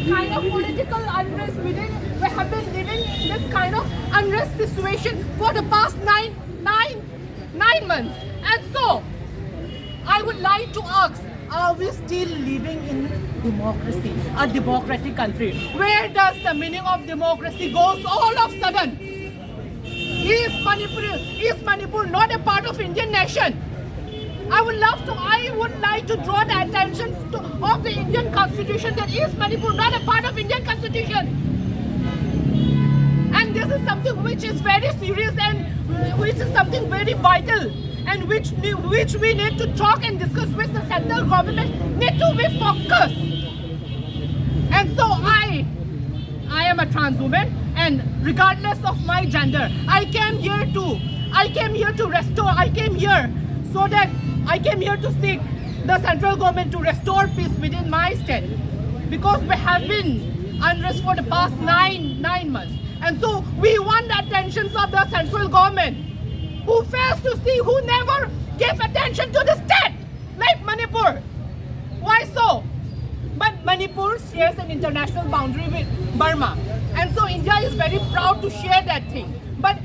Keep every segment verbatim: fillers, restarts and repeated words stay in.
kind of political unrest within. We have been living in this kind of unrest situation for the past nine, nine, nine months. And so, I would like to ask, are we still living in democracy, a democratic country? Where does the meaning of democracy goes all of a sudden? Is Manipur, is Manipur not a part of Indian nation? I would love to, I would like to draw the attention to, of the Indian constitution that is Manipur not a part of Indian constitution? And this is something which is very serious and which is something very vital and which, which we need to talk and discuss with the central government, need to be focused. And so I, I am a trans woman, and regardless of my gender, I came here to, I came here to restore, I came here so that I came here to seek the central government to restore peace within my state, because we have been unrest for the past nine, nine months. And so we want the attentions of the central government, who fails to see, who never gave attention to the state like Manipur. Why so? But Manipur shares an international boundary with Burma, and so India is very proud to share that thing. But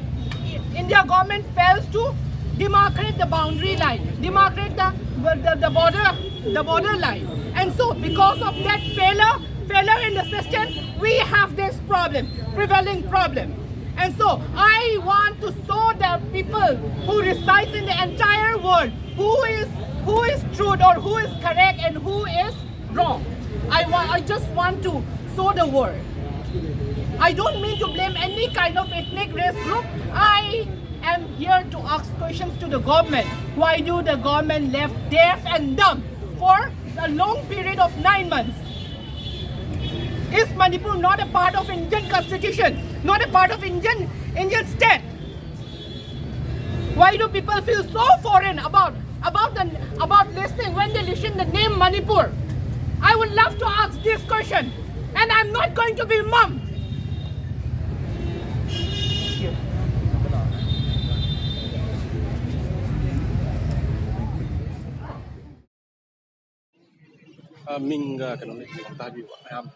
India government fails to demarcate the boundary line, demarcate the, the, the border, the border line. And so because of that failure, failure in the system, we have this problem, prevailing problem. And so I want to show the people who resides in the entire world who is, who is truth or who is correct and who is wrong. I want, I just want to show the world. I don't mean to blame any kind of ethnic race group. I am here to ask questions to the government. Why do the government left deaf and dumb for a long period of nine months? Is Manipur not a part of Indian constitution, not a part of Indian, Indian state? Why do people feel so foreign about, about the, about listening when they listen the name Manipur? I would love to ask this question, and I'm not going to be mum. ꯑ, ꯃꯤꯡꯒ ꯀꯩꯅꯣ ꯂꯩꯕꯤꯌꯨ, ꯑꯝꯇ ꯍꯥꯏꯕꯤꯌꯨꯕ, ꯑꯌꯥꯝꯕ꯫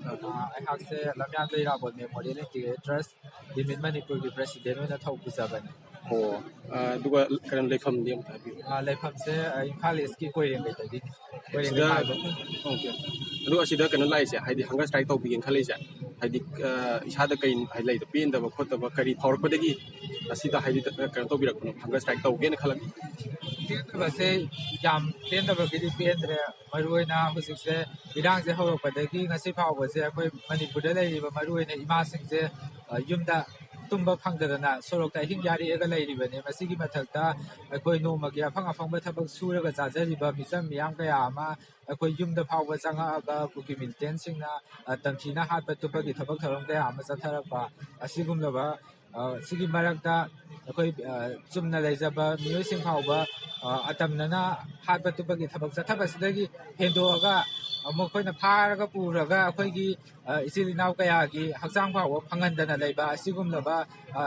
ꯑ, ꯑꯩꯍꯥꯛꯁꯦ ꯂꯝꯌꯥꯟꯕ ꯏꯔꯥꯕꯣꯠ memorial integrated ꯇ꯭ꯔꯁ limit ꯃꯅꯤꯄꯨꯔꯒꯤ president ꯑꯣꯏꯅ ꯊꯧ ꯄꯨꯖꯕꯅꯤ꯫ ꯑꯣ, ꯑ, ꯑꯗꯨꯒ ꯀꯩꯅꯣ, ꯂꯩꯐꯝꯗꯤ ꯑꯝꯇ ꯍꯥꯏꯕꯤꯌꯨ꯫ ꯑ, ꯂꯩꯐꯝꯁꯦ, ꯑ, ꯏꯝꯐꯥꯜ ꯏꯁꯀꯤ ꯀꯣꯏꯔꯦꯡꯒꯩꯗꯒꯤꯅꯤ꯫ ꯀꯣꯏꯔꯦꯡꯒꯩ ꯁꯤꯗ, ꯍꯥꯏꯕ꯫ ꯑꯣꯀꯦ꯫ ꯑꯗꯨꯒ ꯑꯁꯤꯗ ꯀꯩꯅꯣ ꯂꯥꯛꯏꯁꯦ, ꯍꯥꯏꯗꯤ ꯍꯪꯒꯔ ꯁ꯭ꯇ꯭ꯔꯥꯏꯛ ꯇꯧꯕꯤꯒꯦꯅ ꯈꯜꯂꯤꯁꯦ, ꯍꯥꯏꯗꯤ, ꯑ, ꯏꯁꯥꯗ ꯀꯩ, ꯍꯥꯏꯗꯤ, ꯂꯩꯗ ꯄꯦꯟꯗꯕ ꯈꯣꯠꯇꯕ ꯀꯔꯤ ꯐꯥꯎꯔꯛꯄꯗꯒꯤ ꯑꯁꯤꯗ, ꯍꯥꯏꯗꯤ, ꯀꯩꯅꯣ ꯇꯧꯕꯤꯔꯛꯄꯅꯣ, ꯍꯪꯒꯔ ꯁ꯭ꯇ꯭ꯔꯥꯏꯛ ꯇꯧꯒꯦꯅ ꯈꯜꯂꯛꯏ? ꯄꯦꯟꯗꯕꯁꯦ ꯌꯥꯝ ꯄꯦꯟꯗꯕꯒꯤꯗꯤ ꯄꯦꯟꯗ꯭ꯔꯦ꯫ ꯃꯔꯨꯑꯣꯏꯅ ꯍꯧꯖꯤꯛꯁꯦ ꯏꯔꯥꯡꯁꯦ ꯍꯧꯔꯛꯄꯗꯒꯤ ꯉꯁꯤ ꯐꯥꯎꯕꯁꯦ ꯑꯩꯈꯣꯏ ꯃꯅꯤꯄꯨꯔꯗ ꯂꯩꯔꯤꯕ ꯃꯔꯨꯑꯣꯏꯅ ꯏꯃꯥꯁꯤꯡꯁꯦ, ꯑ, ꯌꯨꯝꯗ ꯇꯨꯝꯕ ꯐꯪꯗꯗꯅ ꯁꯣꯔꯣꯛꯇ ꯑꯍꯤꯡ ꯌꯥꯔꯦꯛꯑꯒ ꯂꯩꯔꯤꯕꯅꯦ꯫ ꯃꯁꯤꯒꯤ ꯃꯊꯛꯇ ꯑꯩꯈꯣꯏ ꯅꯣꯡꯃꯒꯤ ꯑꯐꯪ ꯑꯐꯪꯕ ꯊꯕꯛ ꯁꯨꯔꯒ ꯆꯥꯖꯔꯤꯕ ꯃꯤꯆꯝ ꯃꯤꯌꯥꯝ ꯀꯌꯥ ꯑꯃ ꯑꯩꯈꯣꯏ ꯌꯨꯝꯗ ꯐꯥꯎꯕ ꯆꯪꯉꯛꯑꯒ ꯀꯨꯀꯤ ꯃꯤꯂꯤꯇꯦꯟꯁꯤꯡꯅ, ꯑ, ꯇꯝꯊꯤꯅ ꯍꯥꯠꯄ ꯇꯨꯞꯄꯒꯤ ꯊꯕꯛ ꯊꯧꯔꯝ ꯀꯌꯥ ꯑꯃ ꯆꯠꯊꯔꯛꯄ ꯑꯁꯤꯒꯨꯝꯂꯕ, ꯑ, ꯁꯤꯒꯤ ꯃꯔꯛꯇ ꯑꯩꯈꯣꯏ, ꯑ, ꯆꯨꯝꯅ ꯂꯩꯖꯕ ꯃꯤꯑꯣꯏꯁꯤꯡ ꯐꯥꯎꯕ, ꯑ, ꯑꯇꯝꯅꯅ ꯍꯥꯠꯄ ꯇꯨꯞꯄꯒꯤ ꯊꯕꯛ ꯆꯠꯊꯕꯁꯤꯗꯒꯤ ꯍꯦꯟꯗꯣꯛꯑꯒ, ꯑ, ꯃꯈꯣꯏꯅ ꯐꯥꯔꯒ ꯄꯨꯔꯒ ꯑꯩꯈꯣꯏꯒꯤ, ꯑ, ꯏꯆꯤꯜ ꯏꯅꯥꯎ ꯀꯌꯥꯒꯤ ꯍꯛꯆꯥꯡ ꯐꯥꯎꯕ ꯐꯪꯍꯟꯗꯅ ꯂꯩꯕ ꯑꯁꯤꯒꯨꯝꯂꯕ, ꯑ,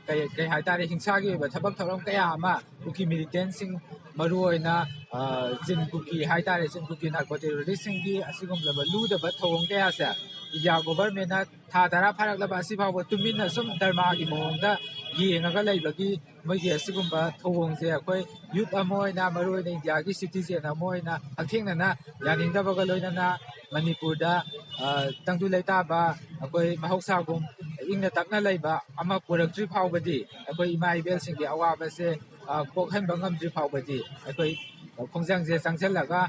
ꯀꯩ, ꯀꯩ ꯍꯥꯏꯇꯥꯔꯦ, ꯍꯤꯡꯁꯥꯒꯤ ꯑꯣꯏꯕ ꯊꯕꯛ ꯊꯧꯔꯝ ꯀꯌꯥ ꯑꯃ ꯀꯨꯀꯤ ꯃꯤꯂꯤꯇꯦꯟꯁꯤꯡ, ꯃꯔꯨꯑꯣꯏꯅ, ꯑ, ꯆꯤꯟ ꯀꯨꯀꯤ ꯍꯥꯏꯇꯥꯔꯦ, ꯆꯤꯟ ꯀꯨꯀꯤ ꯅꯥꯔꯀꯣ ꯇꯦꯔꯣꯔꯤꯁꯁꯤꯡꯒꯤ ꯑꯁꯤꯒꯨꯝꯂꯕ ꯂꯨꯗꯕ ꯊꯧꯑꯣꯡ ꯀꯌꯥꯁꯦ ꯏꯟꯗꯤꯌꯥ ꯒꯣꯚꯔꯃꯦꯟꯅ ꯊꯥ ꯇꯔꯥ ꯐꯥꯔꯛꯂꯕ ꯑꯁꯤ ꯐꯥꯎꯕ ꯇꯨꯃꯤꯟꯅ ꯁꯨꯝ ꯗꯔꯃꯥꯒꯤ ꯃꯑꯣꯡꯗ ꯌꯦꯡꯉꯒ ꯂꯩꯕꯒꯤ ꯃꯣꯏꯒꯤ ꯑꯁꯤꯒꯨꯝꯕ ꯊꯧꯑꯣꯡꯁꯦ ꯑꯩꯈꯣꯏ ꯌꯨꯠ ꯑꯃ ꯑꯣꯏꯅ, ꯃꯔꯨꯑꯣꯏꯅ ꯏꯟꯗꯤꯌꯥꯒꯤ ꯁꯤꯇꯤꯖꯦꯟ ꯑꯃ ꯑꯣꯏꯅ ꯍꯛꯊꯦꯡꯅꯅ ꯌꯥꯅꯤꯡꯗꯕꯒ ꯂꯣꯏꯅꯅ ꯃꯅꯤꯄꯨꯔꯗ, ꯑ, ꯇꯪꯗꯨ ꯂꯩꯇꯥꯕ, ꯑꯩꯈꯣꯏ ꯃꯍꯧꯁꯥꯒꯨꯝ ꯏꯪꯅ ꯇꯞꯅ ꯂꯩꯕ ꯑꯃ ꯄꯨꯔꯛꯇ꯭ꯔꯤ ꯐꯥꯎꯕꯗꯤ, ꯑꯩꯈꯣꯏ ꯏꯃꯥ ꯏꯕꯦꯜꯁꯤꯡꯒꯤ ꯑꯋꯥꯕꯁꯦ, ꯑ, ꯀꯣꯛꯍꯟꯕ ꯉꯝꯗ꯭ꯔꯤ ꯐꯥꯎꯕꯗꯤ ꯑꯩꯈꯣꯏ ꯈꯣꯡꯖꯪꯁꯦ ꯆꯪꯁꯤꯜꯂꯒ,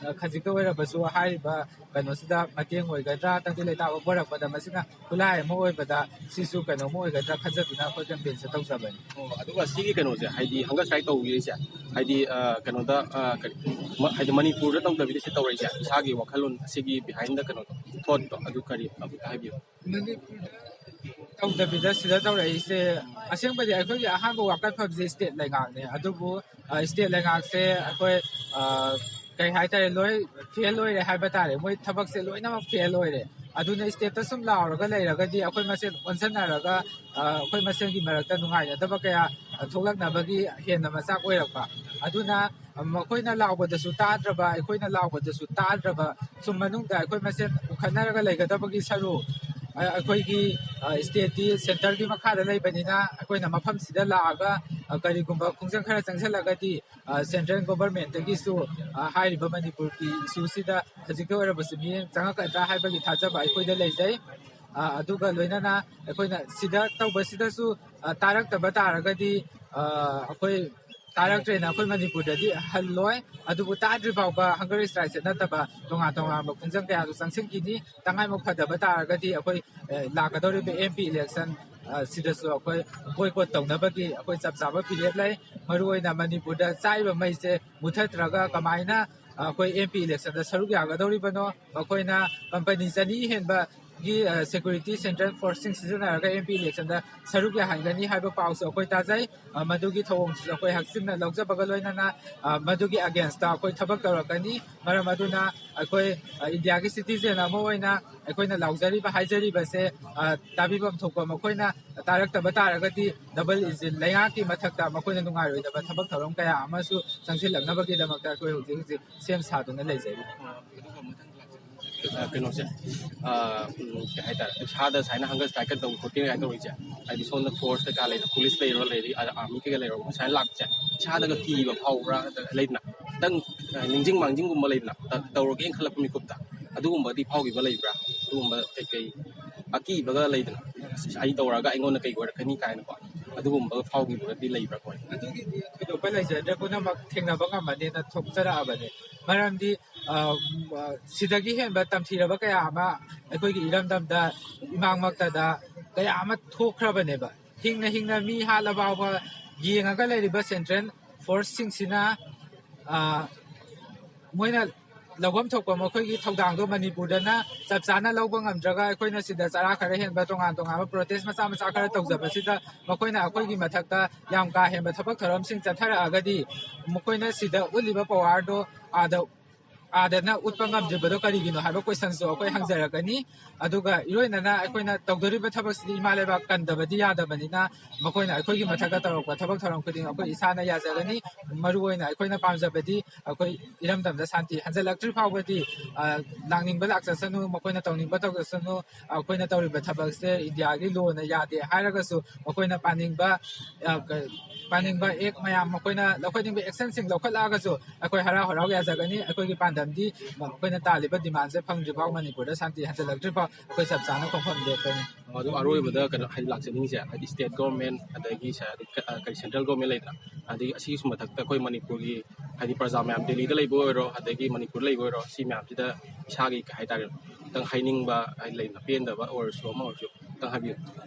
ꯑ, ꯈꯖꯤꯛꯇ ꯑꯣꯏꯔꯕꯁꯨ ꯍꯥꯏꯔꯤꯕ ꯀꯩꯅꯣꯁꯤꯗ ꯃꯇꯦꯡ ꯑꯣꯏꯒꯗ꯭ꯔꯥ, ꯇꯪꯗꯨ ꯂꯩꯇꯥꯕ ꯄꯨꯔꯛꯄꯗ ꯃꯁꯤꯅ ꯈꯨꯠꯂꯥꯏ ꯑꯃ ꯑꯣꯏꯕꯗ ꯁꯤꯁꯨ ꯀꯩꯅꯣꯝꯃ ꯑꯣꯏꯒꯗ꯭ꯔꯥ ꯈꯟꯖꯗꯨꯅ ꯑꯩꯈꯣꯏ ꯀꯦꯝꯄꯦꯟꯁꯦ ꯇꯧꯖꯕꯅꯤ꯫ ꯑꯣ, ꯑꯗꯨꯒ ꯁꯤꯒꯤ ꯀꯩꯅꯣꯁꯦ, ꯍꯥꯏꯗꯤ ꯍꯪꯒꯔ ꯁ꯭ꯇ꯭ꯔꯥꯏꯛ ꯇꯧꯕꯤꯔꯤꯁꯦ, ꯍꯥꯏꯗꯤ, ꯑ, ꯀꯩꯅꯣꯗ, ꯑ, ꯀꯔꯤ, ꯃ-, ꯍꯥꯏꯗꯤ ꯃꯅꯤꯄꯨꯔꯗ ꯇꯧꯗꯕꯤꯗ ꯁꯤ ꯇꯧꯔꯛꯏꯁꯦ, ꯏꯁꯥꯒꯤ ꯋꯥꯈꯜꯂꯣꯟ, ꯑꯁꯤꯒꯤ ꯕꯤꯍꯥꯏꯟꯗ ꯀꯩꯅꯣꯗꯣ, ꯊꯣꯠꯇꯣ, ꯑꯗꯨ ꯀꯔꯤ, ꯑꯃꯨꯛꯇ ꯍꯥꯏꯕꯤꯌꯨ꯫ ꯃꯅꯤꯄꯨꯔꯗ ꯇꯧꯗꯕꯤꯗ ꯁꯤꯗ ꯇꯧꯔꯛꯏꯁꯦ, ꯑꯁꯦꯡꯕꯗꯤ ꯑꯩꯈꯣꯏꯒꯤ ꯑꯍꯥꯟꯕ ꯋꯥꯀꯠꯐꯝꯁꯦ ꯁ꯭ꯇꯦꯠ ꯂꯩꯉꯥꯛꯅꯦ꯫ ꯑꯗꯨꯕꯨ, ꯑ, ꯁ꯭ꯇꯦꯠ ꯂꯩꯉꯥꯛꯁꯦ ꯑꯩꯈꯣꯏ, ꯑ, ꯀꯩ ꯍꯥꯏꯇꯥꯔꯦ, ꯂꯣꯏ ꯐꯦꯜ ꯑꯣꯏꯔꯦ ꯍꯥꯏꯕ ꯇꯥꯔꯦ꯫ ꯃꯣꯏ ꯊꯕꯛꯁꯦ ꯂꯣꯏꯅꯃꯛ ꯐꯦꯜ ꯑꯣꯏꯔꯦ꯫ ꯑꯗꯨꯅ ꯁ꯭ꯇꯦꯠꯇ ꯁꯨꯝ ꯂꯥꯎꯔꯒ ꯂꯩꯔꯒꯗꯤ ꯑꯩꯈꯣꯏ ꯃꯁꯦꯟ ꯑꯣꯟꯁꯟꯅꯔꯒ, ꯑ, ꯑꯩꯈꯣꯏ ꯃꯁꯦꯟꯒꯤ ꯃꯔꯛꯇ ꯅꯨꯡꯉꯥꯏꯅꯗꯕ ꯀꯌꯥ, ꯑ, ꯊꯣꯛꯂꯛꯅꯕꯒꯤ ꯍꯦꯟꯅ ꯃꯆꯥꯛ ꯑꯣꯏꯔꯛꯄ꯫ ꯑꯗꯨꯅ ꯃꯈꯣꯏꯅ ꯂꯥꯎꯕꯗꯁꯨ ꯇꯥꯗ꯭ꯔꯕ, ꯑꯩꯈꯣꯏꯅ ꯂꯥꯎꯕꯗꯁꯨ ꯇꯥꯗ꯭ꯔꯕ, ꯁꯨꯝ ꯃꯅꯨꯡꯗ ꯑꯩꯈꯣꯏ ꯃꯁꯦꯟ ꯎꯈꯠꯅꯔꯒ ꯂꯩꯒꯗꯕꯒꯤ ꯁꯔꯨꯛ, ꯑ-, ꯑꯩꯈꯣꯏꯒꯤ, ꯑ, stateꯇꯤ centreꯒꯤ ꯃꯈꯥꯗ ꯂꯩꯕꯅꯤꯅ, ꯑꯩꯈꯣꯏꯅ ꯃꯐꯝꯁꯤꯗ ꯂꯥꯛꯑꯒ, ꯑ, ꯀꯔꯤꯒꯨꯝꯕ ꯈꯣꯡꯖꯪ ꯈꯔ ꯆꯪꯁꯤꯜꯂꯒꯗꯤ, ꯑ, central governmentꯇꯒꯤꯁꯨ, ꯑ, ꯍꯥꯏꯔꯤꯕ ꯃꯅꯤꯄꯨꯔꯒꯤ issueꯁꯤꯗ ꯍꯧꯖꯤꯛꯇ ꯑꯣꯏꯔꯕꯁꯨ ꯃꯤꯠꯌꯦꯡ ꯆꯪꯉꯛꯀꯗ꯭ꯔꯥ ꯍꯥꯏꯕꯒꯤ ꯊꯥꯖꯕ ꯑꯩꯈꯣꯏꯗ ꯂꯩꯖꯩ꯫ ꯑ, ꯑꯗꯨꯒ ꯂꯣꯏꯅꯅ ꯑꯩꯈꯣꯏꯅ ꯁꯤꯗ ꯇꯧꯕꯁꯤꯗꯁꯨ, ꯑ, ꯇꯥꯔꯛꯇꯕ ꯇꯥꯔꯒꯗꯤ, ꯑ, ꯑꯩꯈꯣꯏ ꯇꯥꯔꯛꯇ꯭ꯔꯦꯅ ꯑꯩꯈꯣꯏ ꯃꯅꯤꯄꯨꯔꯗꯗꯤ ꯍꯜꯂꯣꯏ꯫ ꯑꯗꯨꯕꯨ ꯇꯥꯗ꯭ꯔꯤ ꯐꯥꯎꯕ hunger strikeꯁꯦ ꯅꯠꯇꯕ ꯇꯣꯉꯥꯟ ꯇꯣꯉꯥꯟꯕ ꯈꯣꯡꯖꯪ ꯀꯌꯥꯁꯨ ꯆꯪꯁꯤꯟꯈꯤꯅꯤ꯫ ꯇꯉꯥꯏꯃꯨꯛ ꯐꯗꯕ ꯇꯥꯔꯒꯗꯤ ꯑꯩꯈꯣꯏ, ꯑ, ꯂꯥꯛꯀꯗꯧꯔꯤꯕ MP election, ꯑ, ꯁꯤꯗꯁꯨ ꯑꯩꯈꯣꯏ boycott ꯇꯧꯅꯕꯒꯤ ꯑꯩꯈꯣꯏ ꯆꯞ ꯆꯥꯕ ꯐꯤꯔꯦꯞ ꯂꯩ꯫ ꯃꯔꯨꯑꯣꯏꯅ ꯃꯅꯤꯄꯨꯔꯗ ꯆꯥꯛꯏꯕ ꯃꯩꯁꯦ ꯃꯨꯊꯠꯇ꯭ꯔꯒ ꯀꯃꯥꯏꯅ, ꯑ, ꯑꯩꯈꯣꯏ MP electionꯗ ꯁꯔꯨꯛ ꯌꯥꯒꯗꯧꯔꯤꯕꯅꯣ? ꯃꯈꯣꯏꯅ company ꯆꯅꯤ ꯍꯦꯟꯕꯒꯤ, ꯑ, security central forceꯁꯤꯡ ꯁꯤꯖꯤꯟꯅꯔꯒ MP electionꯗ ꯁꯔꯨꯛ ꯌꯥꯍꯟꯒꯅꯤ ꯍꯥꯏꯕ ꯄꯥꯎꯁꯨ ꯑꯩꯈꯣꯏ ꯇꯥꯖꯩ꯫ ꯑ, ꯃꯗꯨꯒꯤ ꯊꯧꯑꯣꯡꯁꯤꯁꯨ ꯑꯩꯈꯣꯏ ꯍꯛꯆꯤꯟꯅ ꯂꯧꯖꯕꯒ ꯂꯣꯏꯅꯅ, ꯑ, ꯃꯗꯨꯒꯤ againstꯇ ꯑꯩꯈꯣꯏ ꯊꯕꯛ ꯇꯧꯔꯛꯀꯅꯤ꯫ ꯃꯔꯝ ꯑꯗꯨꯅ ꯑꯩꯈꯣꯏ, ꯑ, ꯏꯟꯗꯤꯌꯥꯒꯤ citizen ꯑꯃ ꯑꯣꯏꯅ ꯑꯩꯈꯣꯏꯅ ꯂꯥꯎꯖꯔꯤꯕ, ꯍꯥꯏꯖꯔꯤꯕꯁꯦ, ꯑ, ꯇꯥꯕꯤꯐꯝ ꯊꯣꯛꯄ ꯃꯈꯣꯏꯅ ꯇꯥꯔꯛꯇꯕ ꯇꯥꯔꯒꯗꯤ double engine ꯂꯩꯉꯥꯛꯀꯤ ꯃꯊꯛꯇ ꯃꯈꯣꯏꯅ ꯅꯨꯡꯉꯥꯏꯔꯣꯏꯗꯕ ꯊꯕꯛ ꯊꯧꯔꯝ ꯀꯌꯥ ꯑꯃꯁꯨ ꯆꯪꯁꯤꯜꯂꯛꯅꯕꯒꯤꯗꯃꯛꯇ ꯑꯩꯈꯣꯏ ꯍꯧꯖꯤꯛ ꯍꯧꯖꯤꯛ ꯁꯦꯝ ꯁꯥꯗꯨꯅ ꯂꯩꯖꯔꯤ꯫ ꯑ, ꯀꯩꯅꯣꯁꯦ, ꯑ, ꯎꯝ, ꯀꯩ ꯍꯥꯏꯇꯥꯔꯦ, ꯏꯁꯥꯗ ꯁꯨꯃꯥꯏꯅ hunger strike ꯇꯧꯕ ꯈꯣꯠꯀꯦ ꯀꯥꯏꯅ ꯇꯧꯔꯤꯁꯦ, ꯍꯥꯏꯗꯤ ꯁꯣꯝꯗ force ꯀꯩꯀꯥ ꯂꯩꯔꯦ, police ꯂꯩꯔꯣ, ꯂꯩꯔꯤ, ꯑ-, army ꯀꯩꯀꯥ ꯂꯩꯔꯣ, ꯁꯨꯃꯥꯏꯅ ꯂꯥꯛꯄꯁꯦ ꯏꯁꯥꯗꯒ ꯀꯤꯕ ꯐꯥꯎꯕ꯭ꯔꯥ? ꯅꯠꯇ꯭ꯔꯒ ꯂꯩꯗꯅ ꯈꯤꯇꯪ, ꯑ, ꯅꯤꯡꯁꯤꯡ ꯃꯥꯡꯖꯤꯡꯒꯨꯝꯕ ꯂꯩꯗꯅ, ꯇ-, ꯇꯧꯔꯒꯦꯅ ꯈꯜꯂꯛꯄ ꯃꯤꯀꯨꯞꯇ ꯑꯗꯨꯒꯨꯝꯕꯗꯤ ꯐꯥꯎꯈꯤꯕ ꯂꯩꯕ꯭ꯔꯥ? ꯑꯗꯨꯒꯨꯝꯕ ꯀꯩꯀꯩ ꯑꯀꯤꯕꯒ ꯂꯩꯗꯅ, "ꯑꯁ, ꯑꯩ ꯇꯧꯔꯒ ꯑꯩꯉꯣꯟꯗ ꯀꯩ ꯑꯣꯏꯔꯛꯀꯅꯤ?" ꯀꯥꯏꯅꯀꯣ, ꯑꯗꯨꯒꯨꯝꯕ ꯐꯥꯎꯈꯤꯕꯒꯗꯤ ꯂꯩꯕ꯭ꯔꯥ ꯀꯃꯥꯏꯅ? ꯑꯗꯨꯒꯤꯗꯤ ꯊꯣꯏꯗꯣꯛꯄ ꯂꯩꯖꯗ꯭ꯔꯦ, ꯄꯨꯝꯅꯃꯛ ꯊꯦꯡꯅꯕ ꯉꯝꯃꯅꯤꯅ ꯊꯣꯛꯆꯔꯛꯑꯕꯅꯤ꯫ ꯃꯔꯝꯗꯤ, ꯑ, ꯁꯤꯗꯒꯤ ꯍꯦꯟꯕ ꯇꯝꯊꯤꯔꯕ ꯀꯌꯥ ꯑꯃ ꯑꯩꯈꯣꯏꯒꯤ ꯏꯔꯝꯗꯝꯗ ꯏꯃꯥꯡꯃꯛꯇꯗ ꯀꯌꯥ ꯑꯃ ꯊꯣꯛꯈ꯭ꯔꯕꯅꯦꯕ꯫ ꯍꯤꯡꯅ ꯍꯤꯡꯅ ꯃꯤ ꯍꯥꯠꯂ ꯐꯥꯎꯕ ꯌꯦꯡꯉꯒ ꯂꯩꯔꯤꯕ central forceꯁꯤꯡꯁꯤꯅ, ꯑ, ꯃꯣꯏꯅ ꯂꯧꯐꯝ ꯊꯣꯛꯄ ꯃꯈꯣꯏꯒꯤ ꯊꯧꯗꯥꯡꯗꯣ ꯃꯅꯤꯄꯨꯔꯗꯅ ꯆꯞ ꯆꯥꯅ ꯂꯧꯕ ꯉꯝꯗ꯭ꯔꯒ ꯑꯩꯈꯣꯏꯅ ꯁꯤꯗ ꯆꯔꯥ ꯈꯔ ꯍꯦꯟꯕ, ꯇꯣꯉꯥꯟ ꯇꯣꯉꯥꯟꯕ protest ꯃꯆꯥ ꯃꯆꯥ ꯈꯔ ꯇꯧꯖꯕꯁꯤꯗ ꯃꯈꯣꯏꯅ ꯑꯩꯈꯣꯏꯒꯤ ꯃꯊꯛꯇ ꯌꯥꯝ ꯀꯥ ꯍꯦꯟꯕ ꯊꯕꯛ ꯊꯧꯔꯝꯁꯤꯡ ꯆꯠꯊꯔꯛꯑꯒꯗꯤ ꯃꯈꯣꯏꯅ ꯁꯤꯗ ꯎꯠꯂꯤꯕ powerꯗꯣ ꯑꯥꯗ ꯑꯥꯗꯅ ꯎꯠꯄ ꯉꯝꯗ꯭ꯔꯤꯕꯗꯣ ꯀꯔꯤꯒꯤꯅꯣ ꯍꯥꯏꯕ ꯀꯣꯏꯁꯟꯁꯨ ꯑꯩꯈꯣꯏ ꯍꯪꯖꯔꯛꯀꯅꯤ꯫ ꯑꯗꯨꯒ ꯏꯔꯣꯏꯅꯅ ꯑꯩꯈꯣꯏꯅ ꯇꯧꯗꯣꯔꯤꯕ ꯊꯕꯛꯁꯤꯗꯤ ꯏꯃꯥ ꯂꯩꯕꯥꯛ ꯀꯟꯗꯕꯗꯤ ꯌꯥꯗꯕꯅꯤꯅ, ꯃꯈꯣꯏꯅ ꯑꯩꯈꯣꯏꯒꯤ ꯃꯊꯛꯇ ꯇꯧꯔꯛꯄ ꯊꯕꯛ ꯊꯧꯔꯝ ꯈꯨꯗꯤꯡ ꯑꯩꯈꯣꯏ ꯏꯁꯥꯅ ꯌꯥꯖꯒꯅꯤ꯫ ꯃꯔꯨ ꯑꯣꯏꯅ ꯑꯩꯈꯣꯏꯅ ꯄꯥꯝꯖꯕꯗꯤ ꯑꯩꯈꯣꯏ ꯏꯔꯝꯗꯝꯗ ꯁꯥꯟꯇꯤ ꯍꯟꯖꯤꯜꯂꯛꯇ꯭ꯔꯤ ꯐꯥꯎꯕꯗꯤ, ꯑ, ꯂꯥꯛꯅꯤꯡꯕ ꯂꯥꯛꯆꯁꯅꯨ, ꯃꯈꯣꯏꯅ ꯇꯧꯅꯤꯡꯕ ꯇꯧꯖꯁꯅꯨ, ꯑꯩꯈꯣꯏꯅ ꯇꯧꯔꯤꯕ ꯊꯕꯛꯁꯦ ꯏꯟꯗꯤꯌꯥꯒꯤ ꯂꯣꯅ ꯌꯥꯗꯦ ꯍꯥꯏꯔꯒꯁꯨ, ꯃꯈꯣꯏꯅ ꯄꯥꯅꯤꯡꯕ, ꯑ, ꯀ-, ꯄꯥꯅꯤꯡꯕ ꯑꯦꯛ ꯃꯌꯥꯝ, ꯃꯈꯣꯏꯅ ꯂꯧꯈꯠꯅꯤꯡꯕ ꯑꯦꯛꯁꯟꯁꯤꯡ ꯂꯧꯈꯠꯂꯛꯑꯒꯁꯨ ꯑꯩꯈꯣꯏ ꯍꯔꯥꯎ ꯍꯔꯥꯎ ꯌꯥꯖꯒꯅꯤ꯫ ꯑꯩꯈꯣꯏꯒꯤ ꯄꯥꯟꯗꯝꯗꯤ ꯑꯩꯈꯣꯏꯅ ꯇꯥꯜꯂꯤꯕ ꯗꯤꯃꯥꯟꯁꯦ ꯐꯪꯗ꯭ꯔꯤꯐꯥꯎ, ꯃꯅꯤꯄꯨꯔꯗ ꯁꯥꯟꯇꯤ ꯍꯟꯖꯤꯜꯂꯛꯇ꯭ꯔꯤꯐꯥꯎ ꯑꯩꯈꯣꯏ ꯆꯞ ꯆꯥꯅ ꯈꯣꯡꯐꯝ ꯂꯦꯞꯀꯅꯤ꯫ ꯑꯗꯨ ꯑꯔꯣꯏꯕꯗ ꯀꯩꯅꯣ ꯍꯥꯏꯗꯤ ꯂꯥꯛꯆꯅꯤꯡꯉꯤꯁꯦ, ꯍꯥꯏꯗꯤ ꯁ꯭ꯇꯦꯠ ꯒꯣꯔꯃꯦꯟ ꯑꯗꯒꯤ ꯁ-, ꯍꯥꯏꯗꯤ ꯀ-, ꯑ, ꯀꯔꯤ ꯁꯦꯟꯇ꯭ꯔꯦꯜ ꯒꯣꯔꯃꯦꯟ ꯂꯩꯗꯅ, ꯑꯗꯒꯤ ꯑꯁꯤꯒꯤꯁꯨ ꯃꯊꯛꯇ ꯑꯩꯈꯣꯏ ꯃꯅꯤꯄꯨꯔꯒꯤ ꯍꯥꯏꯗꯤ ꯄ꯭ꯔꯖꯥ ꯃꯌꯥꯝ ꯗꯦꯜꯂꯤꯗ ꯂꯩꯕ ꯑꯣꯏꯔꯣ, ꯑꯗꯒꯤ ꯃꯅꯤꯄꯨꯔꯗ ꯂꯩꯕ ꯑꯣꯏꯔꯣ, ꯁꯤ ꯃꯌꯥꯝꯁꯤꯗ ꯏꯁꯥꯒꯤ ꯀꯩ ꯍꯥꯏꯇꯥꯔꯦ, ꯈꯤꯇꯪ ꯍꯥꯏꯅꯤꯡꯕ ꯍꯥꯏꯗꯤ ꯂꯩꯗꯅ, ꯄꯦꯟꯗꯕ ꯑꯣꯏꯔꯁꯨ ꯑꯃ ꯑꯣꯏꯔꯁꯨ ꯈꯤꯇꯪ ꯍꯥꯏꯕꯤꯌꯨ꯫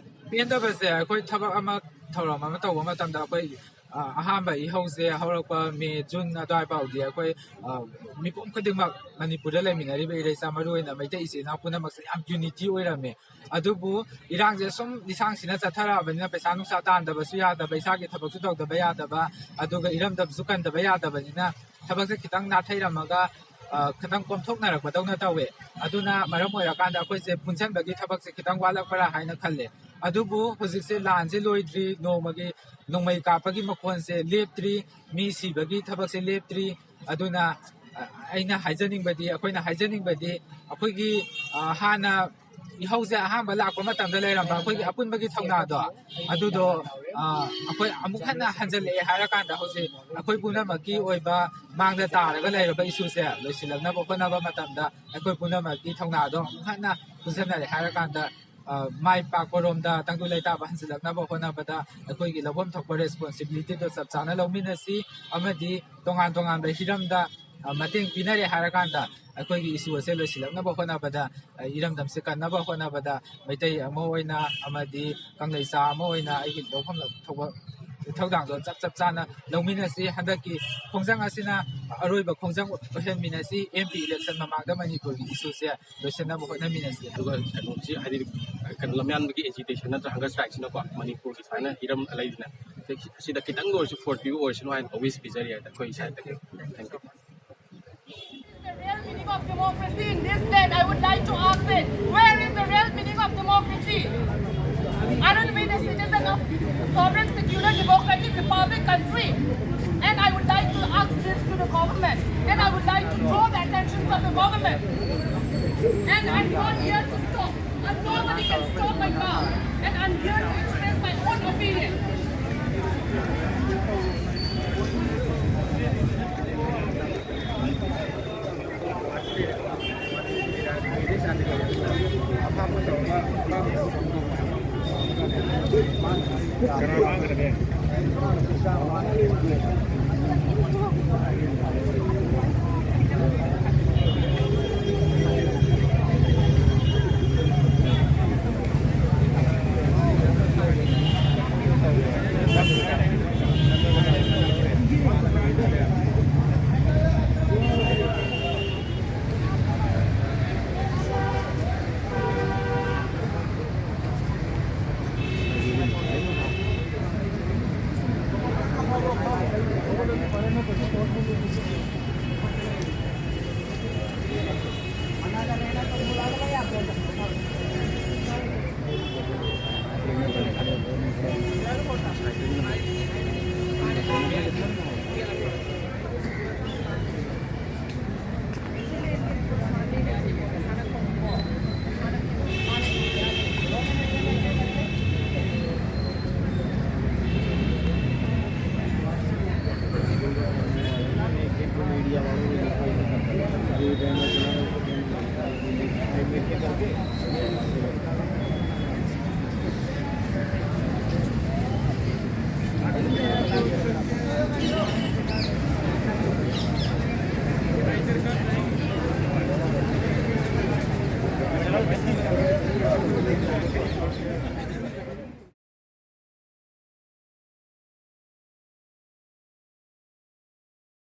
ꯄꯦꯟꯗꯕꯁꯦ ꯑꯩꯈꯣꯏ ꯊꯕꯛ ꯑꯃ ꯊꯧꯔꯝ ꯑꯃ ꯇꯧꯕ ꯃꯇꯝꯗ ꯑꯩꯈꯣꯏ, ꯑ, ꯑꯍꯥꯟꯕ ꯏꯍꯧꯁꯦ ꯍꯧꯔꯛꯄ ꯃꯦ, ꯖꯨꯟ ꯑꯗꯨꯋꯥꯏ ꯐꯥꯎꯗꯤ ꯑꯩꯈꯣꯏ, ꯑ, ꯃꯤꯄꯨꯝ ꯈꯨꯗꯤꯡꯃꯛ, ꯃꯅꯤꯄꯨꯔꯗ ꯂꯩꯃꯤꯟꯅꯔꯤꯕ ꯏꯔꯩꯆꯥ, ꯃꯔꯨꯑꯣꯏꯅ ꯃꯩꯇꯩ ꯏꯆꯤꯜ ꯏꯅꯥꯎ ꯄꯨꯝꯅꯃꯛꯁꯦ ꯌꯥꯝ ꯌꯨꯅꯤꯇꯤ ꯑꯣꯏꯔꯝꯃꯦ꯫ ꯑꯗꯨꯕꯨ ꯏꯔꯥꯡꯁꯦ ꯁꯨꯝ ꯂꯤꯁꯥꯡꯁꯤꯅ ꯆꯠꯊꯔꯛꯑꯕꯅꯤꯅ ꯄꯩꯁꯥ ꯅꯨꯡꯁꯥ ꯇꯥꯟꯗꯕꯁꯨ ꯌꯥꯗꯕ, ꯏꯁꯥꯒꯤ ꯊꯕꯛꯁꯨ ꯇꯧꯗꯕ ꯌꯥꯗꯕ, ꯑꯗꯨꯒ ꯏꯔꯝꯗꯝꯁꯨ ꯀꯟꯗꯕ ꯌꯥꯗꯕꯅꯤꯅ ꯊꯕꯛꯁꯦ ꯈꯤꯇꯪ ꯅꯥꯊꯩꯔꯝꯃꯒ, ꯑ, ꯈꯤꯇꯪ ꯀꯣꯝꯊꯣꯛꯅꯔꯛꯄꯗꯧꯅ ꯇꯧꯋꯦ꯫ ꯑꯗꯨꯅ ꯃꯔꯝ ꯑꯣꯏꯔꯀꯥꯟꯗ ꯑꯩꯈꯣꯏꯁꯦ ꯄꯨꯟꯁꯤꯟꯕꯒꯤ ꯊꯕꯛꯁꯦ ꯈꯤꯇꯪ ꯋꯥꯠꯂꯛꯄ꯭ꯔꯥ ꯍꯥꯏꯅ ꯈꯜꯂꯦ꯫ ꯑꯗꯨꯕꯨ ꯍꯧꯖꯤꯛꯁꯦ ꯂꯥꯟꯁꯦ ꯂꯣꯏꯗ꯭ꯔꯤ, ꯅꯣꯡꯃꯒꯤ ꯅꯣꯡꯃꯩ ꯀꯥꯞꯄꯒꯤ ꯃꯈꯣꯟꯁꯦ ꯂꯦꯞꯇ꯭ꯔꯤ, ꯃꯤ ꯁꯤꯕꯒꯤ ꯊꯕꯛꯁꯦ ꯂꯦꯞꯇ꯭ꯔꯤ꯫ ꯑꯗꯨꯅ, ꯑ, ꯑꯩꯅ ꯍꯥꯏꯖꯅꯤꯡꯕꯗꯤ, ꯑꯩꯈꯣꯏꯅ ꯍꯥꯏꯖꯅꯤꯡꯕꯗꯤ, ꯑꯩꯈꯣꯏꯒꯤ, ꯑ, ꯍꯥꯟꯅ ꯏꯍꯧꯁꯦ ꯑꯍꯥꯟꯕ ꯂꯥꯛꯄ ꯃꯇꯝꯗ ꯂꯩꯔꯝꯕ ꯑꯩꯈꯣꯏꯒꯤ ꯑꯄꯨꯟꯕꯒꯤ ꯊꯧꯅꯥꯗꯣ, ꯑꯗꯨꯗꯣ, ꯑ, ꯑꯩꯈꯣꯏ ꯑꯃꯨꯛ ꯍꯟꯅ ꯍꯟꯖꯜꯂꯛꯑꯦ ꯍꯥꯏꯔꯀꯥꯟꯗ ꯍꯧꯖꯤꯛ ꯑꯩꯈꯣꯏ ꯄꯨꯝꯅꯃꯛꯀꯤ ꯑꯣꯏꯕ ꯃꯥꯡꯗ ꯇꯥꯔꯒ ꯂꯩꯔꯕ ꯏꯁꯨꯁꯦ ꯂꯣꯏꯁꯤꯜꯂꯛꯅꯕ ꯍꯣꯠꯅꯕ ꯃꯇꯝꯗ ꯑꯩꯈꯣꯏ ꯄꯨꯝꯅꯃꯛꯀꯤ ꯊꯧꯅꯥꯗꯣ ꯑꯃꯨꯛ ꯍꯟꯅ ꯄꯨꯟꯁꯤꯟꯅꯔꯦ ꯍꯥꯏꯔꯀꯥꯟꯗ, ꯑ, ꯃꯥꯏ ꯄꯥꯛꯄꯔꯣꯝꯗ ꯇꯪꯗꯨ ꯂꯩꯇꯥꯕ ꯍꯟꯖꯤꯜꯂꯛꯅꯕ ꯍꯣꯠꯅꯕꯗ ꯑꯩꯈꯣꯏꯒꯤ ꯂꯧꯐꯝ ꯊꯣꯛꯄ ꯔꯦꯁꯄꯣꯟꯁꯤꯕꯤꯂꯤꯇꯤꯗꯣ ꯆꯞ ꯆꯥꯅ ꯂꯧꯃꯤꯟꯅꯁꯤ ꯑꯃꯗꯤ ꯇꯣꯉꯥꯟ ꯇꯣꯉꯥꯟꯕ ꯍꯤꯔꯝꯗ, ꯑ, ꯃꯇꯦꯡ ꯄꯤꯅꯔꯦ ꯍꯥꯏꯔꯀꯥꯟꯗ ꯑꯩꯈꯣꯏꯒꯤ ꯏꯁꯨ ꯑꯁꯦ ꯂꯣꯏꯁꯤꯜꯂꯛꯅꯕ ꯍꯣꯠꯅꯕꯗ, ꯑ, ꯏꯔꯝꯗꯝꯁꯦ ꯀꯟꯅꯕ ꯍꯣꯠꯅꯕꯗ ꯃꯩꯇꯩ ꯑꯃ ꯑꯣꯏꯅ ꯑꯃꯗꯤ ꯀꯪꯂꯩꯆꯥ ꯑꯃ ꯑꯣꯏꯅ ꯑꯩꯒꯤ ꯂꯧꯐꯝ ꯊꯣꯛꯄ ꯏꯊꯧꯗꯥꯡꯗꯣ ꯆꯞ ꯆꯞ ꯆꯥꯅ ꯂꯧꯃꯤꯟꯅꯁꯤ꯫ ꯍꯟꯗꯛꯀꯤ ꯈꯣꯡꯖꯪ ꯑꯁꯤꯅ ꯑꯔꯣꯏꯕ ꯈꯣꯡꯖꯪ ꯑꯣꯏꯍꯟꯃꯤꯟꯅꯁꯤ꯫ ꯑꯦꯝ ꯄꯤ ꯏꯂꯦꯛꯁꯟ ꯃꯃꯥꯡꯗ ꯃꯅꯤꯄꯨꯔꯒꯤ ꯏꯁꯨꯁꯦ ꯂꯣꯏꯁꯤꯟꯅꯕ ꯍꯣꯠꯅꯃꯤꯟꯅꯁꯤ꯫ ꯑꯗꯨꯒ ꯀꯩꯅꯣꯁꯤ ꯍꯥꯏꯗꯤ ꯀꯩꯅꯣ ꯂꯝꯌꯥꯟꯕꯒꯤ ꯑꯦꯖꯤꯇꯦꯁꯟ ꯅꯠꯇ꯭ꯔꯒ ꯍꯪꯒꯔ ꯁ꯭ꯇ꯭ꯔꯥꯏꯛꯁꯤꯅꯀꯣ ꯃꯅꯤꯄꯨꯔꯒꯤ ꯁꯨꯃꯥꯏꯅ ꯍꯤꯔꯝ ꯂꯩꯗꯅ ꯁꯤꯗ ꯈꯤꯇꯪꯗ ꯑꯣꯏꯔꯁꯨ ꯐꯣꯔ ꯄꯤꯕ ꯑꯣꯏꯔꯁꯅꯨ ꯍꯥꯏꯅ ꯑꯣꯜꯋꯦꯁ ꯄꯤꯖꯔꯤ ꯍꯥꯏꯇꯥꯔꯦ ꯑꯩꯈꯣꯏ ꯁꯥꯏꯠꯇꯒꯤ꯫ Thank you. Democracy in this land, I would like to ask it, where is the real meaning of democracy? Aren't we the citizen of sovereign, secular, democratic republic country? And I would like to ask this to the government, and I would like to draw the attention of the government. And I'm not here to stop, and nobody can stop my mouth, and I'm here to express my own opinion.